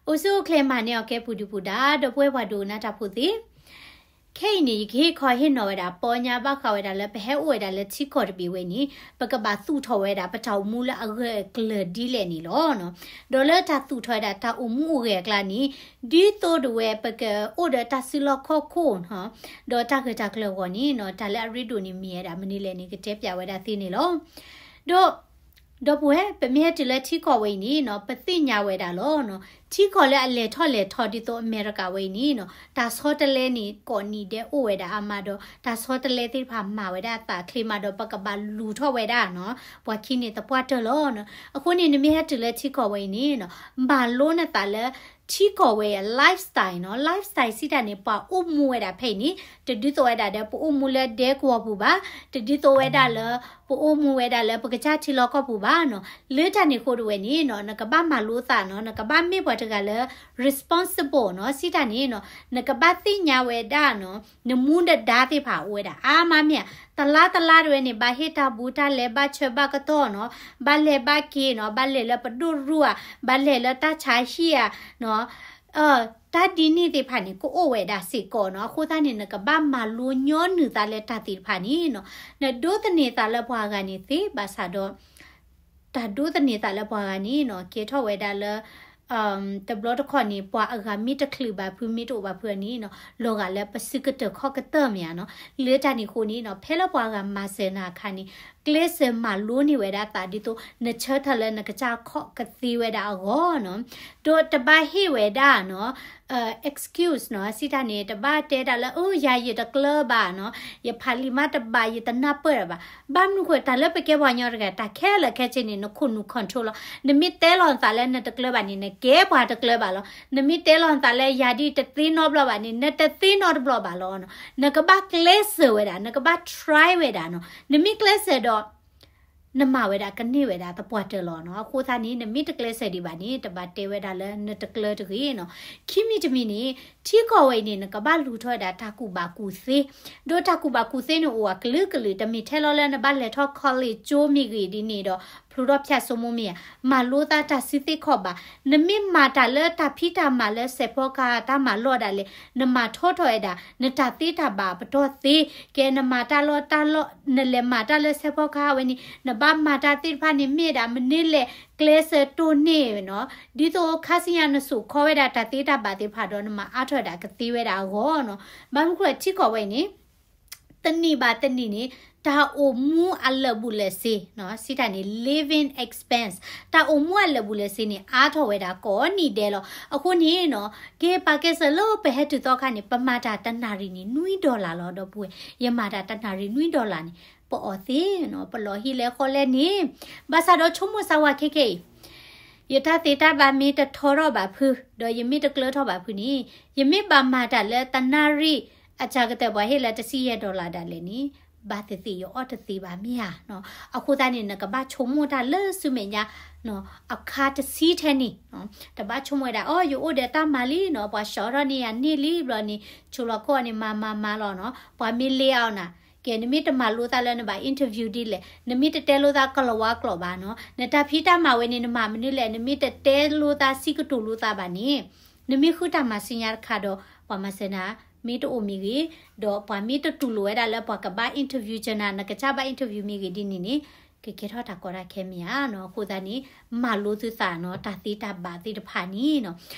အိၣ်ဆူၣ်အိၣ်ချ့မၤန့ၢ်အီၤကဲပူၤဒုပူၤဒါ ဒီပုၢ်ဝဲၢ်ပှၤဒိကနၣ်တၢ်ဖိသ့ၣ်, ခဲအံၤန့ၣ် ယကဟ့ၣ်ခီဟ့ၣ်နီၤဝဲဒၣ် ပီညါဘၣ်ဃးဝဲဒၣ်လၢပဟဲအိၣ်ဝဲဒၣ်လၢထံကီၢ်တဘ့ၣ်ဝဲန့ၣ် ပကဘၣ်သူၣ်ထီၣ်ဝဲဒၣ်ပတၢ်အိၣ်မူလၢအဂၢၢ်အကျၢၤဒ်လဲၣ်န့ၣ်လီၤ. ဒီးလၢတၢ်သူၣ်ထီၣ်ဝဲဒၣ်တၢ်အိၣ်မူအိၣ်ဂဲၤအကျါန့ၣ် ဒ်သိးဒၣ်ဝဲပကအိၣ်ဒီးတၢ်စုလီၢ်ခီၣ်ခိၣ် ဒီးတၢ်ဂၢၢ်တၢ်ကျၢၤအဂီၢ်န့ၣ် တၢ်လၢအရ့ဒိၣ်န့ၣ်မ့ၢ်ဝဲဒၣ်မနုၤလဲၣ်န့ၣ် ကတဲပၠးဝဲဒၣ်သ့န့ၣ်လီၤ. ဒီး ဒီပုၢ်ဝဲၢ် ပမ့ၢ်ဟဲတုၤလၢထံကီၢ်ဝဲအံၤန့ၣ်နီၤ ပသ့ၣ်ညါဝဲဒၣ်လီၤ. ထံကီၢ်လၢအလဲၤထီၣ်လဲၤထီဒ်သိးအမဲရကၤဝဲအံၤန့ၣ်နီၤ တၢ်ဆီတလဲန့ၣ် ကိးနံၤဒဲးအိၣ်ဝဲဒၣ်အါမးဒီး တၢ်ဆီတလဲသ့ၣ်တဖၣ်မၤဝဲဒၣ်အသးချ့မးဒီး ပကဘၣ်လူၤထီၣ်ဝဲဒၣ်နီၤ ပှၤခံန့ၣ်သပှၢ်တၢၢ်လီၤ. အဃိန့ၣ် နမ့ၢ်ဟဲတုၤလၢထံကီၢ်ဝဲအံၤန့ၣ်နီၤ မၤလိနသးလၢ ထံကီၢ်ဝဲအ lifestyle နီၤ lifestyle စံးတၢ်န့ၣ် ပှၤအိၣ်မူဝဲဒၣ်ဖဲအံၤန့ၣ် တဒ်သိးဝဲဒၣ်ဒီး ပအိၣ်မူလၢဒဲကဝီၤပူၤဘၣ်, တဒ်သိးဝဲဒၣ်လၢ ပအိၣ်မူဝဲဒၣ်လၢပကစၢ်ထံလီၢ်ကီၢ်ပူၤဘၣ်နီၤ. လၢတၢ်န့ၣ်အဃိဒၣ်ဝဲန့ၣ်နီၤ နကဘၣ်မၤလိသးနီၤ နကဘၣ်မ့ၢ်ပှၤတဂၤလၢ responsible နီၤ စံးတၢ်န့ၣ်နီၤ နကဘၣ်သ့ၣ်ညါဝဲဒၣ်နီၤ နမူနဒါသ့ၣ်တဖၣ်အိၣ်ဝဲဒၣ်အါမးမ့ၢ်ဧါ. တလါတလါဒၣ်ဝဲန့ၣ် ဘၣ်ဟ့ၣ်တၢ်ဘူးတၢ်လဲ ဘၣ်ဆၢဘၣ်ကတီၢ်နီၤ ဘၣ်လဲၤဘၣ်က့ၤနီၤ ဘၣ်လဲၤလၢပဒိၣ်ရူၢ်ဧါ ဘၣ်လဲၤလၢတၢ်ဆါဟံၣ်ဧါနီၤ တၢ်ဒ်န့ၣ်သ့ၣ်တဖၣ်န့ၣ် ကအိၣ်ဝဲဒၣ်စ့ၢ်ကီးနီၤ. အဃိသတးန့ၣ် နကဘၣ်မၤလိညီနုၢ်သးလၢတၢ်သ့ၣ်တဖၣ်န့ၣ်နီၤ နဒိးသန့ၤသးလၢပှၤဂၤန့ၣ်သ့ ဘၣ်ဆၣ်ဒီး တၢ်ဒိးသန့ၤသးလၢပှၤဂၤန့ၣ်နီၤ ကဲထီၣ်ဝဲဒၣ်လၢ တဘျီတခီၣ်န့ၣ် ပှၤအဂၤမ့ၢ်တချုးဘၣ်ဖု မ့ၢ်တအိၣ်ဘၣ်ဖုန့ၣ်နီၤ လီၤဂာ်လၢပစုကတၢၢ်ခီၣ်ကတၢၢ်မ့ၢ်ဧါနီၤ. လၢတၢ်န့ၣ်အဃိန့ၣ်နီၤ ဖဲလၢပှၤဂၤမၤစၢၤနၤအခါန့ၣ် ကျဲးစၢးမၤလိန့ၢ်ဝဲဒၣ်သးဒ်သိး နဆၢထၢၣ်လၢနကစၢ်ခီၣ်ကသ့ဝဲဒၣ်အဂီၢ်နီၤ. ဒီးတဘၣ်ဟ့ၣ်ဝဲဒၣ်နီၤ excuse နီၤ စံးတၢ်န့ၣ် တဘၣ်တဲဒၣ်လၢ အိ ယၤယတကျၢၤဘၣ်နီၤ ယဖးလံာ်မးတဘၣ် ယတနၢ်ပၢၢ်တၢ်ဘၣ်. ဘၣ်မနုၤဃိ တၢ်လၢပကဲပှၤကညီတဂၤ တၢ်ခဲလၢာ်ခဲဆ့န့ၣ် နခိၣ်နူာ် control လီၤ. နမ့ၢ်တဲလီၤနသးလၢနတကျၢၤဘၣ်န့ၣ် နကဲပှၤတကျၢၤဘၣ်လီၤ. နမ့ၢ်တဲလီၤနသးလၢယၤဒ်တသ့နီတဘျီဘၣ်န့ၣ် နတသ့နီတဘျီဘၣ်လီၤနီၤ. နကဘၣ်ကျဲးစၢးဝဲဒၣ် နကဘၣ် try ဝဲဒၣ်နီၤ. နမ့ၢ်ကျဲးစၢးဒီး နမၤဝဲဒၣ်ကန့ၢ်ဝဲဒၣ်သပှၢ်တၢၢ်လီၤနီၤ. အဃိသတးန့ၣ် နမ့ၢ်တကျဲးစၢးဒံးဘၣ်န့ၣ် တဘၣ်တဲဝဲဒၣ်လၢနတကျၢၤတဂ့ၤနီၤ. ခံမံၤတမံၤန့ၣ် ထံကီၢ်ဝဲအံၤန့ၣ် နကဘၣ်လူၤထီၣ်ဝဲဒၣ်တၢ်ကူၣ်ဘၣ်ကူၣ်သ့, ဒီးတၢ်ကူၣ်ဘၣ်ကူၣ်သ့န့ၣ်အိၣ်အကလုာ်ကလုာ်, တမ့ၢ်ထဲလီၤလၢနဘၣ်လဲၤထီၣ် college ကၠိမ့ၢ်ဂ့ၤဒ်န့ၣ်ဒီး ဖျိထီၣ်ဖၠၣ်စိမိၢ်မ့ၢ်ဧါ, မၤလိသးတၢ်စုသ့ခီၣ်ဘၣ်. နမ့ၢ်မၤတၢ်လၢတၢ်ဖံးတၢ်မၤလၢစဲးဖီကဟၣ်တၢ်မၤလီၢ်ဒၣ်လဲာ် နမၤထီထီၣ်ဝဲဒၣ် နတၢ်သ့တၢ်ဘၣ်အပတီၢ်သ့, ကဲနမၤတၢ်လီၢ်တၢ်လီၢ် နလဲၤမၤတၢ်လၢစဲးဖီကဟၣ်ဝဲန့ၣ် နဘၣ်မၤတၢ်သ့ၣ်တဖၣ်န့ၣ် မ့ၢ်ဒၣ်မနုၤလဲၣ် ကျဲးစၢးတိၢ်န့ၢ်နီၤ, ဒ်သိးခါဆူညါနစိာ်ခီဝဲဒၣ်တၢ်သ့တၢ်ဘၣ်သ့ၣ်တဖၣ်ဒီး နမၤအါထီၣ်ဝဲဒၣ်ကသ့ဝဲဒၣ်အဂီၢ်နီၤ. ဘၣ်မနုၤဃိထံကီၢ်ဝဲအံၤန့ၣ် တနံၣ်ဘၣ်တနံၣ်န့ၣ် တၢ်အိၣ်မူအလၢာ်ဘူၣ်လၢာ်စ့နီၤ, စံးတၢ်န့ၣ် living expense တၢ်အိၣ်မူအလၢာ်ဘူၣ်လၢာ်စ့န့ၣ် အါထီၣ်ဝဲဒၣ်ကိးနံၤဒဲးလီၤ. အဃိန့ၣ်နီၤ ကဲပာ်ကဲစၢၤလၢပဟဲတုၤသီခါန့ၣ် ပမၤတၢ်တနၣ်ရံၣ်န့ၣ် နွံ dollar လီၤ ဒီပုၢ်ဝဲၢ်, ယမၤတၢ်တနၣ်ရံၣ် နွံ dollar န့ၣ် ပအီၣ်သ့နီၤ, ပလီၤဟံၣ်လဲၤဃီလဲၣ်န့ၣ်, ဘၣ်ဆၣ်ဒီးဆိကမိၣ်စၢ်ဝဲခဲခဲအံၤ ယတၢ်သ့တၢ်ဘၣ်မ့ၢ်တထီထီၣ်ဘၣ်ဖု ဒီးယမ့ၢ်တကျၢၤထီၣ်ဘၣ်ဖုန့ၣ် ယမ့ၢ်ဘၣ်မၤတၢ်လၢတနၣ်ရံၣ် အစှၤကတၢၢ်ပှၤဟ့ၣ်လၢတဆံယဲၢ် dollar ဒၣ်လဲာ်န့ၣ် ဘၣ်သ့ၣ်သ့ၣ်ယအီၣ်တသ့ဘၣ်မ့ၢ်ဧါနီၤ. အဃိသတးန့ၣ် နကဘၣ်ဆိကမိၣ်တၢ်လၢဆူမဲာ်ညါ အခါတဆံထဲန့ၣ် တဘၣ်ဆိကမိၣ်ဝဲဒၣ် အိ ယအိၣ်ဒီးတၢ်မၤလံနီၤ, ပှၤဆှီထီၣ်န့ၢ်ယၤန့ၢ်လံဘျီန့ၣ် ဆိလီၤခိၣ်န့ၣ် မၤမၤမၤလီၤနီၤ, ပှၤမ့ၢ်လ့အီၤနၤ, ကဲ နမ့ၢ်တမၤလိသးလၢနဘၣ် interview ဒ်လဲၣ်, နမ့ၢ်တတဲလိသးကလီၤဝါကျိာ်ဘၣ်နီၤ, နတၢ်ဖံးတၢ်မၤဝဲန့ၣ် နမၤမနုၤလဲၣ်, နမ့ၢ်တတဲလိသးစံးကတိၤလိသးဘၣ်န့ၣ် နမ့ၢ်ဃုတၢ်မၤဆူညါတခါဒီး ပှၤမၤစၢၤနၤ မ့ၢ်တအိၣ်မ့ၢ်ဂ့ၤ, ဒီးပှၤမ့ၢ်တတူၢ်လိာ်ဝဲဒၣ်လၢပှၤကဘၣ် interview ကနၤ နကစၢ်ဘၣ် interview မ့ၢ်ဂ့ၤဒ်န့ၣ်န့ၣ် ကကဲထီၣ်တၢ်ကီတၢ်ခဲမ့ၢ်ဧါနီၤ. အဃိသတးန့ၣ် မၤလိသုသးနီၤ တၢ်သ့တၢ်ဘၣ်သ့ၣ်တဖၣ်န့ၣ်နီၤ.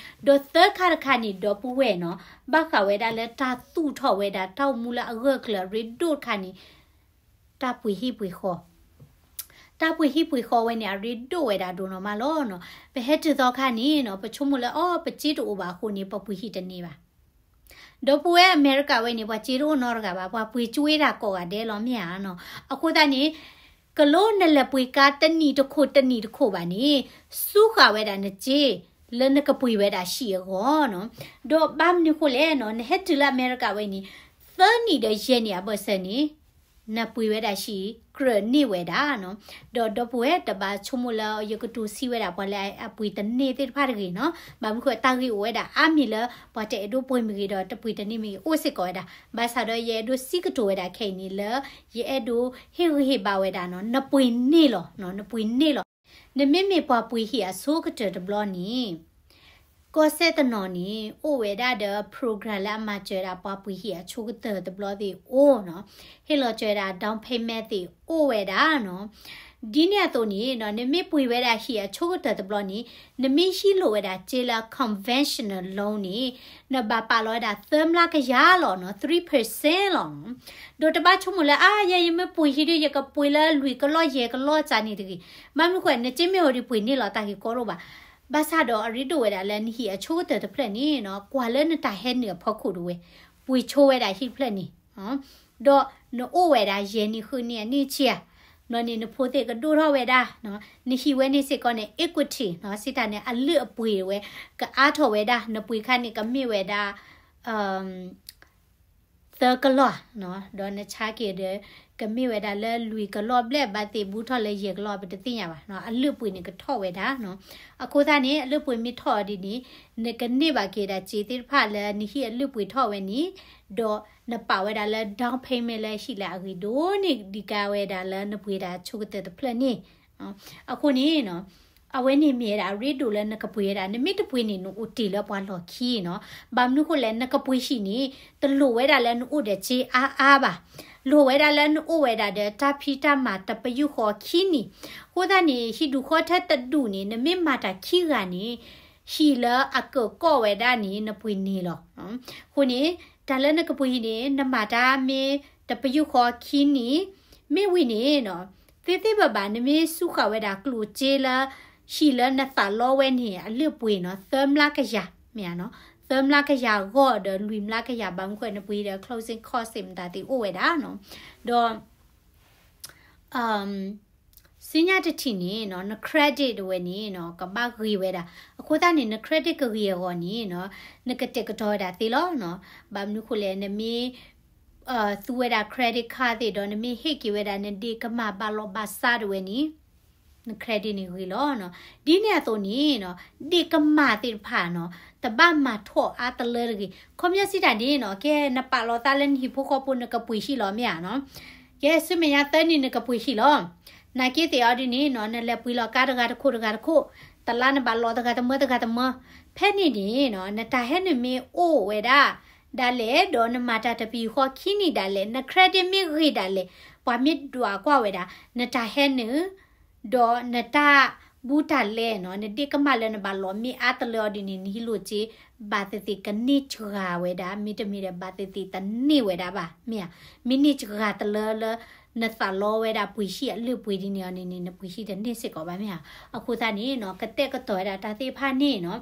ဒီးသၢခါတခါန့ၣ် ဒီပုၢ်ဝဲၢ်နီၤ ဘၣ်ဃးဝဲဒၣ်လၢတၢ်သူၣ်ထီၣ်ဝဲဒၣ် တၢ်အိၣ်မူလၢအဂၢၢ်အကျၢၤအရ့ဒိၣ်တခါန့ၣ် တၢ်ပှ့ၤဟံၣ်ပှ့ၤဃီ တၢ်ပှ့ၤဟံၣ်ပှ့ၤဃီဝဲန့ၣ် အရ့ဒိၣ်ဝဲဒၣ်ဒိၣ်နီၢ်မးလီၤနီၤ. ပဟဲတုၤသီခါန့ၣ်နီၤ ပဆိကမိၣ်လၢ အိ ပစ့တအိၣ်ဘၣ်အဃိန့ၣ် ပပှ့ၤဟံၣ်တန့ၢ်ဘၣ်. ဒီပုၢ်ဝဲၢ်အမဲရကၤဝဲန့ၣ် ပှၤစ့တအိၣ်နီတဂၤဘၣ်, ပှၤပှ့ၤကၠွ့ဒၣ်ကိးဂၤဒဲးလီၤမ့ၢ်ဧါနီၤ. အဃိသတးန့ၣ် ကလိနလဲၤပှ့ၤကါတနံၣ်တခိၣ်တနံၣ်တခိၣ်ဘၣ်န့ၣ် စူဃာ်ဝဲဒၣ်နစ့ လၢနကပှ့ၤဝဲဒၣ်ဟံၣ်အဂီၢ်နီၤ. ဒီးဘၣ်မနုၤဃိလဲၣ်နီၤ နဟဲတုၤလၢအမဲရကၤဝဲန့ၣ် သၢနံၣ်ဒီးယဲၢ်နံၣ်အဘၢၣ်စၢၤန့ၣ် နပှ့ၤဝဲဒၣ်ဟံၣ်ကြၢးန့ၢ်ဝဲဒၣ်နီၤ. ဒီးဒီပုၢ်ဝဲၢ်တဘၣ်ဆိကမိၣ်လၢယကတိၤဆံးဝဲဒၣ်ပှၤလၢအပှ့ၤတန့ၢ်သ့ၣ်တဖၣ်တဂ့ၤနီၤ. ဘၣ်မနုၤဃိတၢ်ဂ့ၢ်အိၣ်ဝဲဒၣ်အါမံၤလၢ ပှၤတအဲၣ်ဒိးပှ့ၤမ့ၢ်ဂ့ၤဒီး တပှ့ၤတန့ၢ်မ့ၢ်ဂ့ၤ အိၣ်စ့ၢ်ကီးဝဲဒၣ်. ဘၣ်ဆၣ်ဒီးယအဲၣ်ဒိးစံးကတိၤဝဲဒၣ်ခဲအံၤန့ၣ်လၢ ယအဲၣ်ဒိးဟ့ၣ်ဂံၢ်ဟ့ၣ်ဘါဝဲဒၣ်နီၤ နပှ့ၤန့ၢ်လီၤ, နပှ့ၤန့ၢ်လီၤ. နမ့မ့ၢ်ပှၤပှ့ၤဟံၣ်အဆိကတၢၢ်တဘျီန့ၣ် ကီၢ်စဲၣ်တနီၤန့ၣ် အိၣ်ဝဲဒၣ်ဒီး program လၢအမၤစၢၤဒၣ်ပှၤပှ့ၤဟံၣ်အဆိကတၢၢ်တဘျီသ့ၣ်အိၣ်နီၤ, ဟ့ၣ်လီၤစၢၤဒၣ် down payment သ့ၣ်အိၣ်ဝဲဒၣ်နီၤ. ဒ်န့ၣ်အသိးန့ၣ်နီၤ နမ့ၢ်ပှ့ၤဝဲဒၣ်ဟံၣ်အဆိကတၢၢ်တဘျီန့ၣ် နမ့ၢ်ဟံးလိာ်ဝဲဒၣ်စ့လၢ conventional loan န့ၣ် နဘၣ်ပာ်လီၤဝဲဒၣ်သၢမျးကယၤလီၤနီၤ, three percent လီၤနီၤ. ဒီးတဘၣ်ဆိကမိၣ်လၢ အါ ယဲယမ့ၢ်ပှ့ၤဟံၣ်ဒီး ယကပှ့ၤလၢလွံၢ်ကလီၢ်ယဲၢ်ကလီၢ်ကၢန့ၣ်တဂ့ၤ. ဘၣ်မနုၤဃိ နစ့မ့ၢ်အိၣ်ဒီးပှ့ၤန့ၢ်လီၤတၢ်ဂ့ၢ်ကီဒိၣ်ဘၣ်. ဘၣ်ဆၣ်ဒီးအရ့ဒိၣ်ဝဲဒၣ်လၢနဟံၣ်အဆိကတၢၢ်တဖျၢၣ်န့ၣ်နီၤ ကွၢ်လၢနတၢ်ဟဲနုာ်အဖီခိၣ်ဒၣ်ဝဲ, ပှ့ၤဆိဝဲဒၣ်ဟံၣ်တဖျၢၣ်န့ၣ် ဒီးနအိၣ်ဝဲဒၣ်ယဲၢ်နံၣ်ဃုနံၣ်အနံၣ်ဆံဧါ, ဘျီန့ၣ် နဖိသ့ၣ်ကဒိၣ်ထီၣ်ဝဲဒၣ်, နဟံၣ်ဝဲန့ၣ်စ့ၢ်ကီးန့ၣ် equity နီၤ, စံးတၢ်န့ၣ် အလုၢ်အပှ့ၤဝဲ ကအါထီၣ်ဝဲဒၣ်, နပှ့ၤခါန့ၣ်ကမ့ၢ်ဝဲဒၣ် သၢကလီၢ်, ဒီးနဆါက့ၤဒီး ကမ့ၢ်ဝဲဒၣ်လၢလွံၢ်ကလီၢ်ဘျဲၣ် ဘၣ်သ့ၣ်ဘူးထီၣ်လၢယဲၢ်ကလီၢ် ပတသ့ၣ်ညါဘၣ်, အလုၢ်အပှ့ၤန့ၣ်ကထီၣ်ဝဲဒၣ်နီၤ. အဃိသတးန့ၣ် အလုၢ်အပှ့ၤမ့ၢ်ထီၣ်အီၤဒ်န့ၣ် နကန့ၢ်ဘၣ်က့ၤဒၣ်စ့သ့ၣ်တဖၣ်လၢနဟံၣ်အလုၢ်အပှ့ၤထီၣ်ဝဲန့ၣ်, ဒီးနပာ်ဝဲဒၣ်လၢ down payment လၢဟံၣ်လၢအဂ့ၤဒိၣ်န့ၢ်ဒံးကါဝဲဒၣ်လၢနပှ့ၤဒၣ်ဆိကတၢၢ်တဖျၢၣ်န့ၣ်. အဃိန့ၣ် အဝဲန့ၣ်မ့ၢ်ဝဲဒၣ်အရ့ဒိၣ်လၢနကပှ့ၤဝဲဒၣ်, နမ့ၢ်တပှ့ၤန့ၣ် နအိၣ်တ့ၢ်လၢပှၤလီၢ်ခံနီၤ. ဘၣ်မနုၤဃိလဲၣ် နကပှ့ၤဟံၣ်န့ၣ် တလိၣ်ဝဲဒၣ်လၢနအိၣ်ဒီးစ့အါအါဘၣ်, လိၣ်ဝဲဒၣ်လၢနအိၣ်ဝဲဒၣ်ဒီးတၢ်ဖံးတၢ်မၤတပယူာ်ဃီခံနံၣ်. အဃိသတးန့ၣ် ဟံၣ်ဒူၣ်ဃီထဲတဒူၣ်န့ၣ် နမ့ၢ်မၤတၢ်ခံဂၤန့ၣ် ဟံၣ်လၢအကၢၣ်ကီၢ်ဝဲဒၣ်န့ၣ် နပှ့ၤန့ၢ်လီၤ. အဃိန့ၣ် တၢ်လၢနကပှ့ၤဟံၣ်န့ၣ် နမၤတၢ်မ့ၢ်တပယူာ်ဃီခံနံၣ်, မ့ၢ်ဝံၤန့ၣ်နီၤ သ့သ့ဘၣ်ဘၣ် နမ့ၢ်စူးဃာ်ဝဲဒၣ်ကျိၣ်စ့လၢ ဟံၣ်လၢနသးလီဝဲန့ၣ် အလုၢ်အပှ့ၤနီၤ သၢမျးကယၤ မ့ၢ်ဧါနီၤ, သၢမျးကယၤဂီၢ်ဒီးလွံၢ်မျးကယၤ ဘၣ်မနုၤဃိ နပှ့ၤဒီး closing cost မတၤသ့ၣ်အိၣ်ဝဲဒၣ်နီၤ. ဒီး ဆူညါတထံၣ်န့ၣ်နီၤ န credit တဝဲန့ၣ်နီၤ ကဘၣ်ဂ့ၤဝဲဒၣ်. အဃိသတးန့ၣ် န credit ကဂ့ၤအဂီၢ်န့ၣ်နီၤ နကတဲာ်ကတီၤဝဲဒၣ်သ့လီၤနီၤ. ဘၣ်မနုၤဃိလဲၣ် နမ့ၢ် သူဝဲဒၣ် credit card သ့ၣ်ဒီး နမ့ၢ်ဟ့ၣ်က့ၤဝဲဒၣ် နဒ့ၣ်ကမၢ်ဘၣ်လီၤဘၣ်စးတဝဲန့ၣ် န credit န့ၣ်ဂ့ၤလီၤနီၤ. ဒ်န့ၣ်အသိးန့ၣ်နီၤ ဒ့ၣ်ကမၢ်သ့ၣ်တဖၣ်နီၤ တဘၣ်မၤထီၣ်အါတလၢတဂ့ၤ. ခီပညီစံးတၢ်န့ၣ်နီၤ ကဲ နပာ်လီၤသးလၢနဟံၣ်ဖိဃီဖိ နကပှ့ၤဟံၣ်လီၤ မ့ၢ်ဧါနီၤ. ကဲ ဆူမဲာ်ညါသၢနံၣ် နကပှ့ၤဟံၣ်လီၤ. နာ်က့သ့ၣ်အီၤဒ်န့ၣ်နီၤ နလဲၤပှ့ၤလီၤကါတဂၤတခိၣ်တဂၤတခိၣ်, တလါနဘၣ်လီၤတဂၤတမၢတဂၤတမၢ. ဖဲန့ၣ်န့ၣ်နီၤ နတၢ်ဟဲနုာ်မ့ၢ်အိၣ်ဝဲဒၣ်ဒၣ်လဲာ် ဒီးနမၤတၢ်တပယူာ်ဃီခံနံၣ်ဒၣ်လဲာ် န credit မ့ၢ်ဂ့ၤဒၣ်လဲာ် ပှၤမ့ၢ်ဒွးကွၢ်ဝဲဒၣ် နတၢ်ဟဲနုာ် ဒီးနတၢ်ဘူးတၢ်လဲနီၤ နဒ့ၣ်ကမၢ်လၢနဘၣ်လီၤမ့ၢ်အါတလၢအီၤဒ်န့ၣ် နဟံၣ်လိာ်စ့ ဘၣ်သ့ၣ်သ့ၣ်ကန့ၢ်စှၤဝဲဒၣ်, မ့တမ့ၢ်ဒီး ဘၣ်သ့ၣ်သ့ၣ်တန့ၢ်ဝဲဒၣ်ဘၣ် မ့ၢ်ဧါ. မ့ၢ်န့ၢ်စှၤတလၢလၢ နသးလီဝဲဒၣ်ပှ့ၤဟံၣ်အလုၢ်အပှ့ၤဒ်န့ၣ်အီၤန့ၣ်န့ၣ် နပှ့ၤဟံၣ်တန့ၢ်စ့ၢ်ကီးဘၣ် မ့ၢ်ဧါ. အဃိသတးန့ၣ်နီၤ ကတဲာ်ကတီၤဝဲဒၣ်တၢ်သ့ၣ်တဖၣ်န့ၣ်နီၤ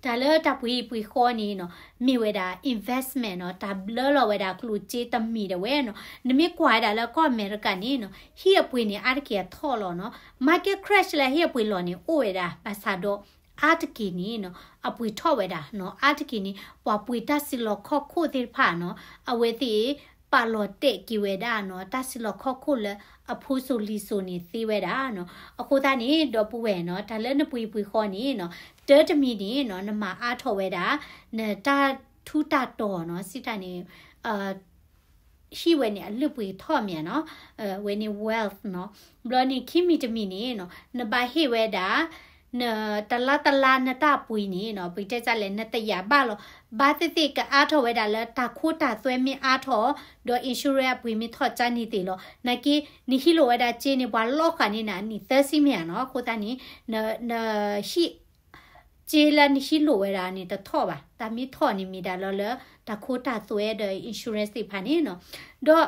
တၢ်လၢတၢ်ပှ့ၤဟံၣ်ပှ့ၤဃီန့ၣ်နီၤ မ့ၢ်ဝဲဒၣ် investment နီၤ တၢ်ဘျၢလီၤဝဲဒၣ်ကျိၣ်စ့တမံၤဒၣ်ဝဲနီၤ. နမ့ၢ်ကွၢ်ဝဲဒၣ်လၢကီၢ်အမဲရကၤန့ၣ်နီၤ ဟံၣ်အပှ့ၤန့ၣ်အါတက့ၢ်အထီၣ်လီၤနီၤ. market crash လၢဟံၣ်အပှ့ၤလီၤန့ၣ် အိၣ်ဝဲဒၣ် ဘၣ်ဆၣ်ဒီး အါတက့ၢ်န့ၣ်နီၤ အပှ့ၤထီၣ်ဝဲဒၣ်နီၤ အါတက့ၢ်န့ၣ် ပှၤပှ့ၤတၢ်စုလီၢ်ခီၣ်ခိၣ်သ့ၣ်တဖၣ်နီၤ အဝဲသ့ၣ် ပာ်လီၤတဲာ်က့ၤဝဲဒၣ်နီၤ တၢ်စုလီၢ်ခီၣ်ခိၣ်လၢအဖိစိၤလံၤစိၤန့ၣ်သ့ဝဲဒၣ်နီၤ. အဃိသတးန့ၣ် ဒီပုၢ်ဝဲၢ်နီၤ တၢ်လၢနပှ့ၤပှ့ၤဃီန့ၣ်နီၤ တၢတမံၤန့ၣ်နီၤ နမၤအါထီၣ်ဝဲဒၣ် နတၢ်ထူးတၢ်တီၤနီၤ စံးတၢ်န့ၣ် ဟံၣ်ဝဲန့ၣ် အလုၢ်ပှ့ၤထီၣ်မ့ၢ်ဧါနီၤ ဝဲန့ၣ် wealth နီၤ. ဘျီန့ၣ် ခံမံၤတမံၤန့ၣ်နီၤ နဘၣ်ဟ့ၣ်ဝဲဒၣ် နတလါတလါနတၢ်ပှ့ၤန့ၣ်နီၤ ပကတဲဒ်လဲၣ် နတယာ်ဘၣ်လီၤ. ဘၣ်သ့ၣ်သ့ၣ်ကအါထီၣ်ဝဲဒၣ်လၢတၢ်ခိတၢ်သွဲမ့ၢ်အါထီၣ် ဒီး insurance အပှ့ၤမ့ၢ်ထီၣ်ကၢန့ၣ်သ့ၣ်လီၤ. နာ်က့ နဟံးလိာ်ဝဲဒၣ်စ့န့ၣ် ပှၤလီၤဃာ်န့ၢ်နၤအနံၣ်သၢဆံမ့ၢ်ဧါနီၤ. အဃိသတးန့ၣ် န နဟံၣ် စ့လၢနဟံးလိာ်ဝဲဒၣ်န့ၣ် တထီၣ်ဘၣ်. တၢ်မ့ၢ်ထီၣ်န့ၣ်မ့ၢ်ဒၣ်လီၤလၢ တၢ်ခိတၢ်သွဲဒီး insurance သ့ၣ်တဖၣ်န့ၣ်နီၤ. ဒီး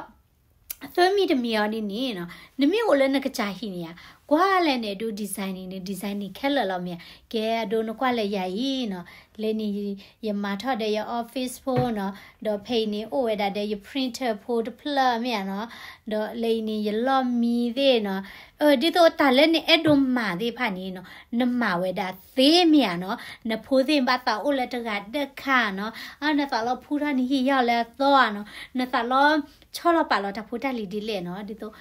သၢမံၤတမံၤအီၤဒ်န့ၣ်နီၤ နမ့ၢ်အိၣ်လၢနကစၢ်ဟံၣ်န့ၣ်ဧါ ကွၢ်လၢနအဲၣ်ဒိး design န့ၣ် န design န့ၣ်ခဲလၢာ်လီၤမ့ၢ်ဧါ. ကဲအဒိနကွၢ်လၢယၤအံၤနီၤ လၢန့ၣ် ယမၤထီၣ်ဒီးယ office ဖိနီၤ ဒီးဖဲအံၤန့ၣ် အိၣ်ဝဲဒၣ်ဒီးယ printer ဖိတဖျၢၣ်မ့ၢ်ဧါနီၤ ဒီးလၢအံၤန့ၣ် ယလီၢ်မံသ့ၣ်နီၤ ဒ်သိးတၢ်လၢနအဲၣ်ဒိးမၤသ့ၣ်တဖၣ်န့ၣ်နီၤ နမၤဝဲဒၣ်သ့မ့ၢ်ဧါနီၤ. နဖိသ့ၣ်ဘၣ်သးအိၣ်လၢတဂၤဒၢးခါနီၤ နသးလီဖူထီၣ်နဟံၣ်ယီၢ်လၢအသီဧါနီၤ နသးလီဆီလီၤပာ်လီၤတၢ်ဖိတၢ်လံၤဒ်လဲၣ်နီၤ ဒ်သိး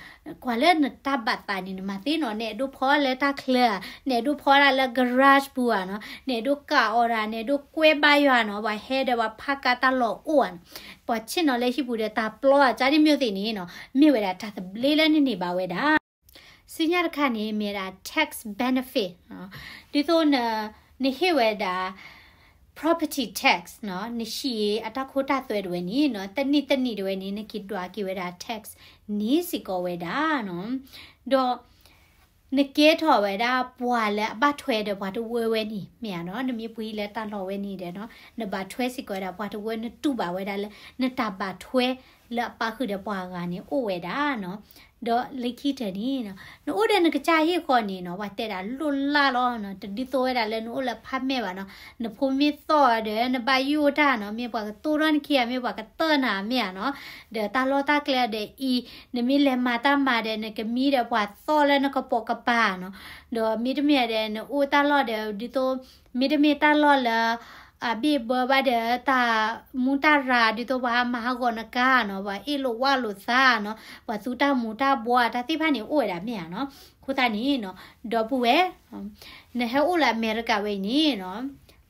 ကွၢ်လၢနတၢ်ဘၣ်သးန့ၣ် နမၤသ့နီၤ နအဲၣ်ဒိးဖီလၢတၢ်ချၢဧါ နအဲၣ်ဒိးဖီဒၣ်လၢ garage ပူၤဧါနီၤ နအဲၣ်ဒိးကးအီၤဒၣ် နအဲၣ်ဒိးကွဲဘါယွၤနီၤ ပှၤဟဲဒီးပှၤဖးကါတၢ်လီၢ်အိၣ်ဧါနီၤ ပှၤဆ့ၣ်နီၤလၢဟံၣ်ပူၤဒီး တၢ်ပျီအကါန့ၣ် မ့ၢ်သ့ၣ်န့ၣ်နီၤ မ့ၢ်ဝဲဒၣ်တၢ်သဘျ့လၢနန့ၢ်ဘၣ်ဝဲဒၣ် ဆူညါတခါန့ၣ် မ့ၢ်ဝဲဒၣ် tax benefit ဒ်သိးန နဟ့ၣ်ဝဲဒၣ် property tax နီၤ, နဟံၣ်အတၢ်ခိတၢ်သွဲတဝဲန့ၣ်နီၤ, တနံၣ်တနံၣ်တဝဲန့ၣ် နက့ၤဒွးက့ၤဝဲဒၣ် tax န့ၣ်စ့ၢ်ကီးဝဲဒၣ်နီၤ. ဒီး နကဲထီၣ်ဝဲဒၣ်ပှၤလၢအဘၣ်ထွဲဒီးပှၤတဝၢဝဲန့ၣ် မ့ၢ်ဧါနီၤ, နမ့ၢ်ပှ့ၤလၢတၢ်လီၢ်ဝဲန့ၣ်ဒီးနီၤ, နဘၣ်ထွဲစ့ၢ်ကီးဝဲဒၣ်ပှၤတဝၢ, နတူၢ်ဘၣ်ဝဲဒၣ်လၢ နတၢ်ဘၣ်ထွဲလၢအပာ်ဃုာ်ဒီးပှၤဂၤန့ၣ်အိၣ်ဝဲဒၣ်နီၤ. ဒီးလၢခံတၢၢ်န့ၣ်နီၤ, နအိၣ်ဒီးနကစၢ်ဟံၣ်ဃီန့ၣ်နီၤ, ပှၤတဲဒၣ်လိၣ်လၢ်လီၤနီၤ, တဒ်သိးဝဲဒၣ်လၢနအိၣ်လၢ apartment ဘၣ်နီၤ, နဖိမ့ၢ်သီၣ်ဒီး နဘၣ်ယိၣ်တၢ်နီၤ, မ့ၢ်ပှၤကတိၢ်ထီၣ်နခံဂၤ မ့ၢ်ပှၤကတၢၢ်နၤမ့ၢ်ဧါနီၤ, ဒီးတၢ်လီၢ်တၢ်ကျဲဒီးအံၤ, နမ့ၢ်လဲၤမၤတၢ်မၤဒီး နကမံဒီးပှၤသီၣ်လၢနကပိာ်ကပၤနီၤ, ဒီးမ့တမ့ၢ်ဒီး နအိၣ်တၢ်လီၢ်ဒီး ဒ်သိး မ့တမ့ၢ်တၢ်လီၢ်လၢ အဘ့ၣ်ဘၢဘၣ်ဒီးတၢ်မူတၢ်ရၤ ဒ်သိးပှၤမၤဟးဂီၤနကါနီၤ, ပှၤအ့ၣ်လိာ်ဝၢ်လိာ်သးနီၤ, ပှၤသူတၢ်မူၤတၢ်ဘှီး တၢ်သ့ၣ်တဖၣ်န့ၣ်အိၣ်ဝဲဒၣ်မ့ၢ်ဧါနီၤ. အဃိသတးန့ၣ်နီၤ, ဒီပုၢ်ဝဲၢ်, နဟဲအိၣ်လၢအမဲရကၤဝဲအံၤန့ၣ်နီၤ,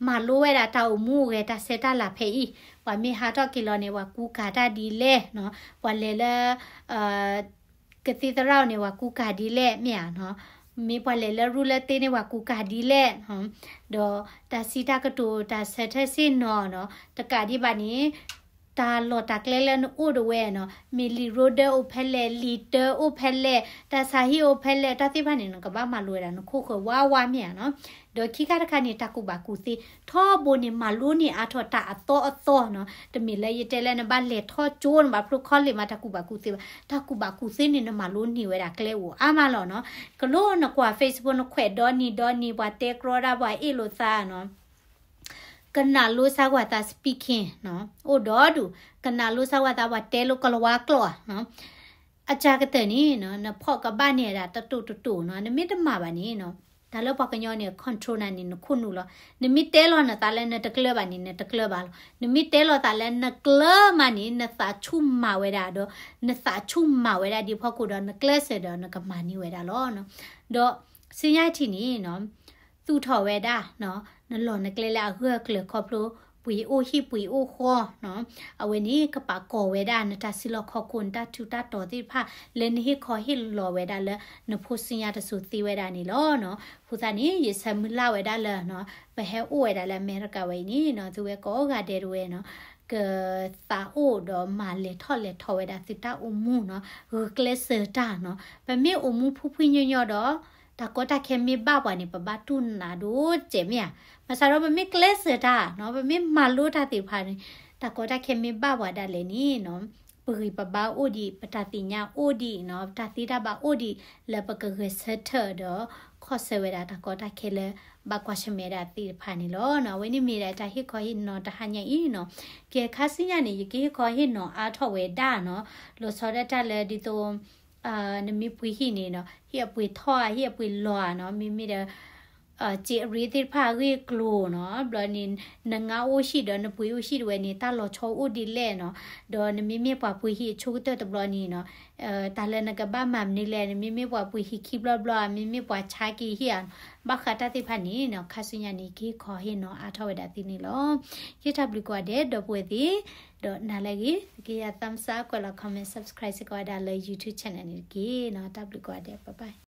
မၤလိဝဲဒၣ်တၢ်အိၣ်မူအိၣ်ဂဲၤ တၢ်ဆဲးတၢ်လၤဖဲအံၤ, ပှၤမ့ၢ်ဟးထီၣ်က့ၤလီၤန့ၣ် ပှၤကူကၤတၢ်ဒ်လဲၣ်နီၤ, ပှၤလဲၤလၢ ကသံၣ်သရၣ်န့ၣ် ပှၤကူကၤဒ်လဲၣ်မ့ၢ်ဧါနီၤ, မ့ၢ်ပှၤလဲၤလၢရူလၢသ့န့ၣ် ပှၤကူကၤဒ်လဲၣ်, ဒီးတၢ်စံးတၢ်ကတိၤ တၢ်ဆၢထၢၣ်ဆ့ၣ်နီၤနီၤ, တကးဒံးဘၣ်န့ၣ် တၢ်လီၢ်တၢ်ကျဲလၢနအိၣ်တဝဲနီၤ, မ့ၢ်လံာ်ရိဒၢအိၣ်ဖဲလဲၣ်, လံာ်တၢအိၣ်ဖဲလဲၣ်, တၢ်ဆါဟံၣ်အိၣ်ဖဲလဲၣ်, တၢ်သ့ၣ်တဖၣ်န့ၣ် နကဘၣ်မၤလိဝဲဒၣ် နခိၣ်ဃၢၤဝါဝါမ့ၢ်ဧါနီၤ. ဒီးခံခါတခါန့ၣ် တၢ်ကူၣ်ဘၣ်ကူၣ်သ့, ထီဘိန့ၣ် မၤလိန့ၢ်အါထီၣ်တၢ်အသီအသီနီၤ, တမ့ၢ်လၢယတဲလၢနဘၣ်လဲၤထီၣ်ကၠိ နဘၣ်ဖျိ college မး တၢ်ကူၣ်ဘၣ်ကူၣ်သ့ဘၣ်, တၢ်ကူၣ်ဘၣ်ကူၣ်သ့န့ၣ် နမၤလိန့ၢ်ဝဲဒၣ်ကျဲအိၣ်အါမးလီၤနီၤ. ကလိနကွၢ် Facebook နခွဲးဒီနံၤဒီနံၤ ပှၤတဲကြီဒၣ် ပှၤအ့ၣ်လိာ်သးနီၤ, ကနၣ်လိစါကွၢ်သး speaking နီၤ, အိၣ်ဒီဒူၣ်, ကနၣ်လိစါကွၢ်သးပှၤတဲလိာ်ကလၤဝါကျိာ်နီၤ, အစှၤကတၢၢ်န့ၣ်နီၤ, နဖီၣ်ကဘၣ်န့ၢ်ဒၣ်တတိာ်တတိာ်နီၤ, နမ့ၢ်တမၤဘၣ်န့ၣ်နီၤ, တၢ်လၢပှၤကညီန့ၣ် control နၤန့ၣ် နခိၣ်နူာ်လီၤ. နမ့ၢ်တဲလီၤနသးလၢနတကျၢၤဘၣ်န့ၣ် နတကျၢၤဘၣ်လီၤ. နမ့ၢ်တဲလီၤသးလၢနကျၢၤမးန့ၣ် နသးဆူၣ်မၤဝဲဒၣ်ဒီး နသးဆူၣ်မၤဝဲဒၣ်ဒ်ဖီခိၣ်ဒီး နကျဲးစၢးဒီးနကမၤန့ၢ်ဝဲဒၣ်လီၤ. ဒီး ဆူညါထံၣ်န့ၣ်နီၤ, သူၣ်ထီၣ်ဝဲဒၣ်နီၤ, နလီၢ်နကျဲလၢအဂၢၢ်အကျၢၤခီဖျိ ပှ့ၤအိၣ်ဟံၣ်ပှ့ၤအိၣ်ဃီနီၤ, အဝဲန့ၣ် ကပာ်ကီၤဝဲဒၣ်နတၢ်စုလီၢ်ခီၣ်ခိၣ် နတၢ်ထူးတၢ်တီၤသ့ၣ်တဖၣ် လၢနဟ့ၣ်ခီဟ့ၣ်လီၤဝဲဒၣ်လၢ နဖိဆူညါတစိၤသ့ဝဲဒၣ်န့ၣ်လီၤနီၤ. အဃိသတးန့ၣ် ယဆၢမုၢ်လၢ်ဝဲဒၣ်လၢနီၤ, ပဟဲအိၣ်ဝဲဒၣ်လၢအမဲရကၤဝဲအံၤန့ၣ်နီၤ, သုဝဲကိးဂၤဒဲးတဝဲနီၤ, ကသးအိၣ်ဒီးမၤလဲၤထီၣ်လဲၤထီဝဲဒၣ်သုတၢ်အိၣ်မူနီၤ, ဂုာ်ကျဲးစၢးတၢ်နီၤ. ပမ့ၢ်အိၣ်မူဖှံဖှံညီညီဒီး တၢ်ကီတၢ်ခဲမ့ၢ်ဘၣ်ပှၤန့ၣ် ပဘၣ်တူၢ်နးဒိၣ်စဲးမ့ၢ်ဧါ. ဘၣ်ဆၣ်ဒီးပမ့ၢ်ကျဲးစၢးတၢ်နီၤ, ပမ့ၢ်မၤလိတၢ်သ့ၣ်တဖၣ်န့ၣ်, တၢ်ကီတၢ်ခဲမ့ၢ်ဘၣ်ပှၤဒၣ်လဲာ်န့ၣ်နီၤ, ပဂံၢ်ပဘါအိၣ်ဒံး, ပတၢ်သ့ၣ်ညါအိၣ်ဒံးနီၤ, ပတၢ်သ့တၢ်ဘၣ်အိၣ်ဒံး လၢပကဂဲၤဆၢထၢၣ်ဒီး ခီၣ်ဆၢဝဲဒၣ်တၢ်ကီတၢ်ခဲလၢ ဘၣ်ကွၢ်ဆၢၣ်မဲာ်ဒၣ်သ့ၣ်တဖၣ်န့ၣ်လီၤ. အဝဲန့ၣ်မ့ၢ်ဒၣ်တၢ်ဟ့ၣ်ခီဟ့ၣ်နီၤတဟါညါအံၤနီၤ. ကဲခါဆူညါန့ၣ် ယကဟ့ၣ်ခီဟ့ၣ်နီၤအါထီၣ်ဝဲဒၣ်နီၤ, လီၤဆီဒၣ်တၢ်လၢဒ်သိး နမ့ၢ်ပှ့ၤဟံၣ်န့ၣ်နီၤ, ဟံၣ်အပှ့ၤထီၣ်ဧါ ဟံၣ်အပှ့ၤလီၤဧါနီၤ, မ့မ့ၢ်ဒီး စ့အရ့သ့ၣ်တဖၣ်အဂ့ၢ်အကျိၤနီၤ, ဘျီန့ၣ် နငါအိၣ်ဟံၣ်ဒီးနပှ့ၤအိၣ်ဟံၣ်တဝဲန့ၣ် တၢ်လီၤဆီအိၣ်ဒ်လဲၣ်နီၤ, ဒီးနမ့မ့ၢ်ပှၤပှ့ၤဟံၣ်အဆိကတၢၢ်တဘျီန့ၣ်နီၤ, တၢ်လၢနကဘၣ်မၤမနုၤလဲၣ်, နမ့မ့ၢ်ပှၤပှ့ၤဟံၣ်ခံဘျီဘျီဧါ, မ့မ့ၢ်ပှၤဆါက့ၤဟံၣ်ဧါ, ဘၣ်ဃးတၢ်သ့ၣ်တဖၣ်န့ၣ်နီၤ, ခါဆူညါန့ၣ် ကဟ့ၣ်ခီဟ့ၣ်နီၤအါထီၣ်ဝဲဒၣ်သုန့ၣ်လီၤ. ယတၢ်ဘျုးကိးဂၤဒဲး ဒီပုၢ်ဝဲၢ်သ့ၣ်, ဒီးနၤလၢအဂ့ၤ က့ၤယၤ thumbs up ကွဲးလီၤ comment subscribe စ့ၢ်ကီးဝဲဒၣ်လၢ YouTube channel န့ၣ်တက့ၢ်နီၤ. တၢ်ဘျုးကိးဂၤဒဲး bye bye.